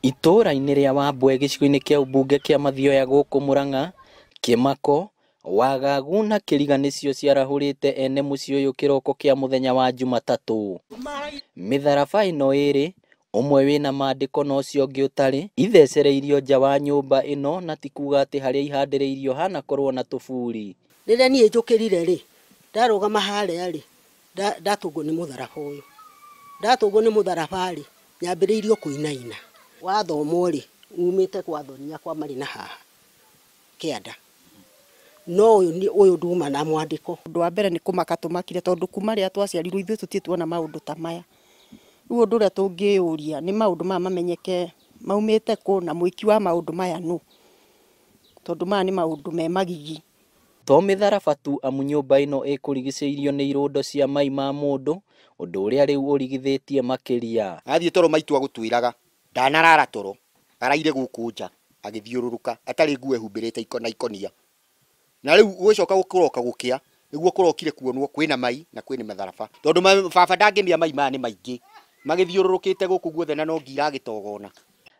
Itũũra-inĩ rĩa Wambwe gĩcigo-inĩ kĩa ũmbunge kĩa Mathioya gũkũ Murang'a, kĩmako, wagagu na kĩriga nĩcio ciarahũrĩte ene mũciĩ ũyũ kĩroko kĩa mũthenya wa Jumatatũ. Mĩtharaba ĩno ĩrĩ, ũmwe wĩna mandĩko na ũcio ũngĩ ũtarĩ, ithecereirio nja wa nyũmba ĩno na ti kuga atĩ harĩa ihandĩrĩirio hanakorwo na tũburi. Rĩrĩa niĩ njũkĩrire rĩ, ndarũgama harĩa rĩ, ndatũngwo nĩ mũtharaba ũyũ. Ndatũngwo nĩ mũtharaba rĩ, nyambĩrĩirio kũinaina. Wathomwo rĩ, umĩte kwa thoni akwa marĩ na haha kĩanda. No ũyũ nduma na mwandĩko. Ũndũ wa mbere nĩ kũmaka tũmakire tondũ kuma rĩrĩa twaciarirwo ithuĩ tũtirĩ tuona maũndũ ta maya. Rĩu ũndũ ũrĩa tũngĩyũria nĩ maũndũ maya mamenyeke maumĩte kũ na mwĩki wa maũndũ maya nũ, tondũ maya nĩ maũndũ me magigi. To mĩtharaba tu amu nyũmba ĩno ĩkũrigicĩirio nĩ irũndo cia mai ma mũndũ, ũndũ ũrĩa rĩu ũrigithĩtie makĩria. Athiĩ toro maitũ agũtwĩraga ndanarara toro araire gũkũ nja agĩthiũrũrũka atarĩ nguo ehumbĩrĩte na ikonia. Na rĩu gũgĩcoka gũkĩroka gũkĩa nĩguo kũrokire kuonwo kwĩna mai na kwĩna mĩtharaba, tondũ baba ndangĩmĩa mai maya nĩ maingĩ magĩthiũrũrũkĩte gũkũ guothe na no ngi iragĩtogona.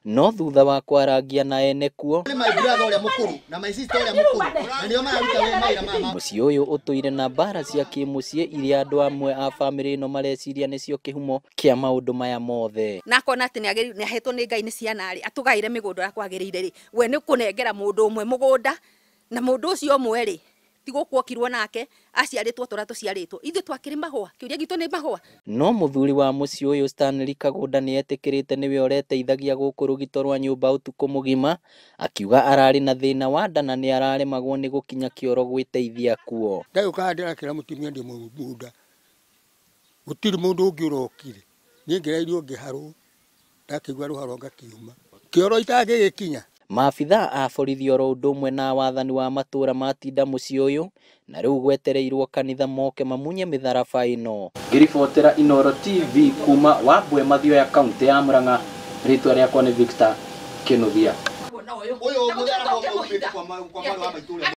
No thutha wa kwarangia na ene kuo, Nĩ my brother ũrĩa mũkũrũ na my sister ũrĩa mũkũrũ na nĩo mararuta mawĩra maya. Mũciĩ ũyũ ũtũire na mbara cia kĩmũciĩ iria andũ amwe a bamĩrĩ ĩno mareciria nĩcio kĩhumo kĩa maũndũ maya mothe. Na akona atĩ nĩ ahetwo nĩ Ngai nĩ ciana rĩ, atũgaĩre mĩgũnda ũrĩa kwagĩrĩire rĩ, we nĩ kũnengera mũndũ ũmwe mũgũnda na mũndũ ũcio ũmwe rĩ, ti gũkũ okirwo nake aciarĩtwo tũrĩa tũciarĩtwo ithuĩ twakĩrĩ mahũa, kĩũria gitũ nĩ mahũa. No mũthuri wa mũciĩ ũyũ Stanley Kagũnda nĩ etĩkĩrĩte nĩwe ũreteithagia gũkũ rũgito rwa nyũmba ũtukũ mũgima, akiuga ararĩ na thĩna wa nda na nĩ araremagwo nĩ gũkinya kĩoro gwĩteithia kuo. Ndagĩũkaga ndĩrakĩra mũtumia ndĩ mũgũnda, gũtirĩ mũndũ ũngĩ ũrokire, niĩ ngĩrairwo ngĩharwo, ndakĩigua rũharo ngakiuma kĩoro itangĩgĩkinya. Maabithaa a borithi oro ũndũ ũmwe na wathani wa matũra matinda mũciĩ ũyũ na rĩu gwetereirwo kanitha moke mamunye mĩtharaba ĩno. Ngĩribotera Inooro TV kuma Wambwe Mathioya kaunti ya Murang'a, rĩtwa rĩakwa nĩ Victor Kinuthia. Ũyũ mũtharaba ũmwe umĩte kwa mwarĩ wa maitũ ũrĩa